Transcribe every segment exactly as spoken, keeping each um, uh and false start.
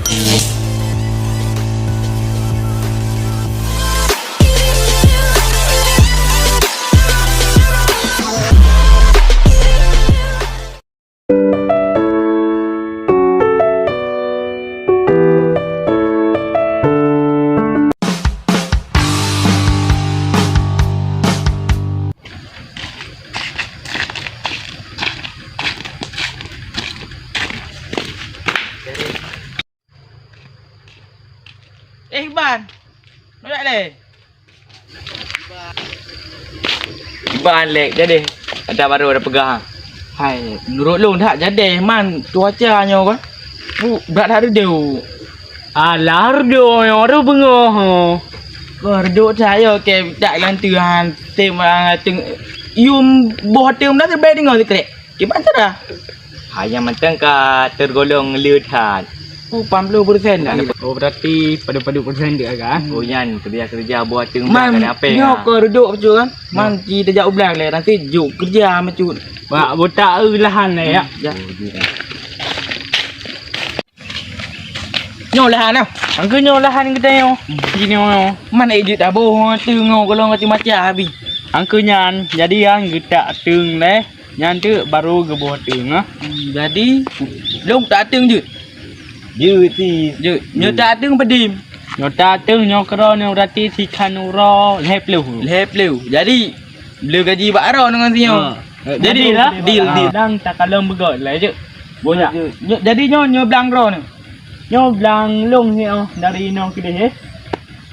Eh, Iban. Nolak lé. Iban lé, jadi ada baru ada peugah. Hai, menurut lôn that jadi man cuaca nyoe kan. Bu, brat that redo. Alah redo nyoe, redo beungoh. Kau redo saya ke tak lantuan tem teng yum boh tem dah terbaik dengar sekrek. Kiban cara? Hai nyang mantong ka tergolong le that. Oh, lapan puluh persen dah. Oh, berarti padu-padu persen dia kan? Oh, nyan kerja-kerja buat teuh Man, kan apa nyoe ya? Kau duduk betul kan? Man, ci terjak ublang leh, nanti juk kerja macam. Wah, botak eh lahan leh ya. Ya. Nyoe lahan ah. Angka nyoe lahan kita nyoe. Sini nyoe. Man, eh, jut taboh teuh nyoe golong macam-macam habis. Angka nyan, jadi yang getak teuh leh. Nyan teuk baru geuboh teueng, ah. Hmm, jadi, lôn tateueng jeuet? Jeuet, si. Jeuet. Nyoe tateueng peudeueng? Nyoe tateueng nyoe keudroe nyoe berarti sikhan uroe lhèe plôh. Lhèe plôh. Jadi, le gaji bak droeneuh ngon si nyoe. Ha. Jadi, deal lah. Deal, deal. Dan takalon beugöt lah, jeuet. Boh jak. Jeuet. Nyoe, jadi nyoe, nyoe blang droeneuh? Nyoe blang lôn nyoe, dari inoe keudeh, eh.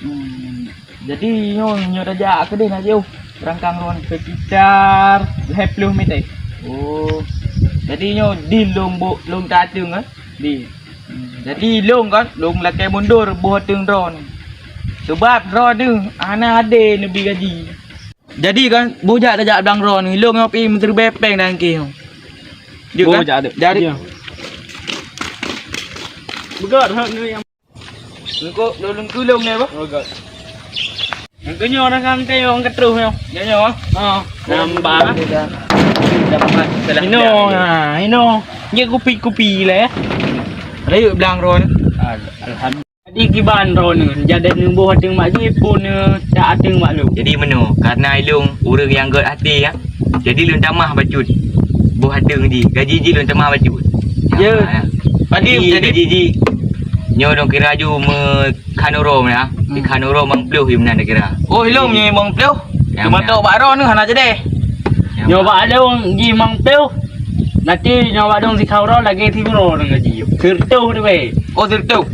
Hmm. Jadi nyoe, nyoe tajak keudeh na jih, rangkang droen sekitar lhèe plôh meter. Oh. Jadi nyoe di lôn bo-, lôn tateueng, eh? Di. Hmm. Jadi lôn kan, lôn lakèe mundur boh teueng droen. Sebab droeneuh hana adé neubi gaji. Jadi kan, boh jak tajak blang droen, lôn nyoe pi meuteuribèe pèng dan keuh. Jeuet kan? Boh jak dek. Jadi. Iya. Beugöt hak nyoe nyang Engkau lôn tulông nyoe, bah? Oh, God. Engkau nyoe orang kami tengok orang keteruh nyoe. Ya, nyoe, ah. Ha. Nambah. Dah, dah, dah, dah, dah. Inoe, ha, inoe. Dia kupi-kupi lah, ya. Rayeuk blang droen. Al-, alhamdulillah. Jadi kiban droen, jadi neuboh ateueng mak jih pun, eh, tak ateueng mak lôn. Jadi meunoe, karena ilông ureueng nyang gèt até, ya. Jadi lôn tamah bacut boh ateueng jih, gaji jih lôn tamah bacut. Ya. Jadi, jadi gaji jih nyoe lôn kira ju meukhan uroe meunan. Hmm. Dikhan uroe limong plôh jih meunan kira. Oh, ilông nyoe limong plôh? Ya, cuma meunan. Tok bak droeneuh hana jadi. Ya, nyoe meunan. Bak lôn jih limong plôh. Nanti nyoe bak lôn sikhan uroe lagèe siuroe lôn gaji. Sireutoh tu, weh. Oh, sireutoh.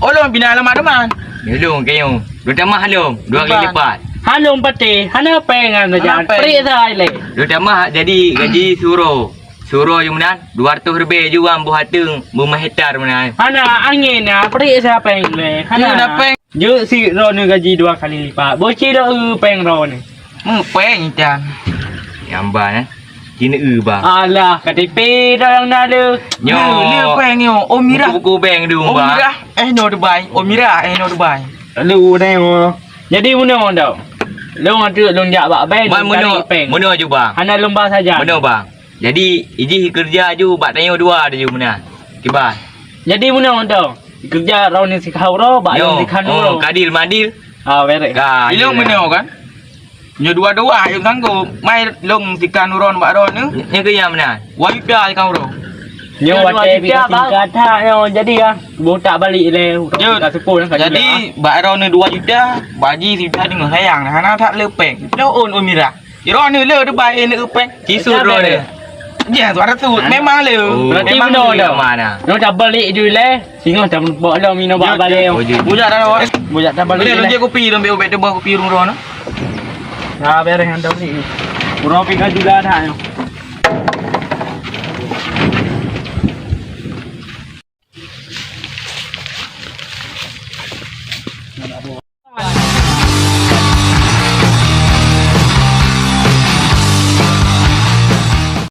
Oh, lôn pinah lam teuma. Ilông keu nyoe. Lôn tamah lôn, dua kali lipat. Hana lôn patéh, hana pèng ngon sajan. Hana pèng. Perik sa ilèe. Lôn tamah jadi gaji siuroe. Siuroe ju meunan, dua ratus ribèe ju wan boh ateueng, meumah hektar meunan. Hana angèn na, perik sa pèng lé. Hana. Jeuet na pèng. Jeuet si droeneuh gaji dua kali lipat. Boh ci do eu pèng droeneuh. Meupèng itan. Nyang ban, eh. Ci neu eu, bang. Alah, K T P dah nyang na le. Nyoe. Le, le pèng nyoe. Oh, mirah. Buku-buku bank dong, oh, bang. Mirah. Eh, no Dubai. Oh, mirah. Eh, no Dubai. Lalu, nyoe. Jadi, meunoe dah. Lôn ateueh lôn jak bak bank, ban lôn meunoe, tarék pèng. Meunoe ju, bang. Hana lôn ba sajan. Meunoe, bang. Jadi, ijih keureuja ju bak tanyoe dua ju meunan. Kiban. Jadi, meunoe dah. Keureuja droeneuh sikhan uroe, bak lôn sikhan uroe. Nyoe, oh, ka deal, madil. Ah, berek. Ka, ilông meunoe kan? Nyoe dua-dua ayeueng sanggob. Mai lông sikhan uroe bak droeneuh. Nyoe keu nyang meunan. Dua juta sikhan uroe. Nyoe watèe dua juta, bang. Singkat that nyoe jadi, ah. Boh tak balik lé. Jeuet. Ka seupôt kan. Jadi, bak droeneuh dua juta, bak jih sijuta teungoh sayang. Hana that le pèng. Droeneuh, oh, mirah. Droeneuh le Dubai neu pèng. Ci su droeneuh. Ya, suara tu. Memang le. Oh. Berarti memang meunoe le. Dah. Nyoe tak balik ju lé. Singoh tamuphok lom inoe bak balèe. Jeuet, jeuet. Oh, jeuet. Bujak dah lawak. Bujak dah balik. Boleh leh. Lonjek kupi, lom bèk ubek teuboh kupi rung-rung. Nah, bereh anda ni. Uroe pi ka juga dah.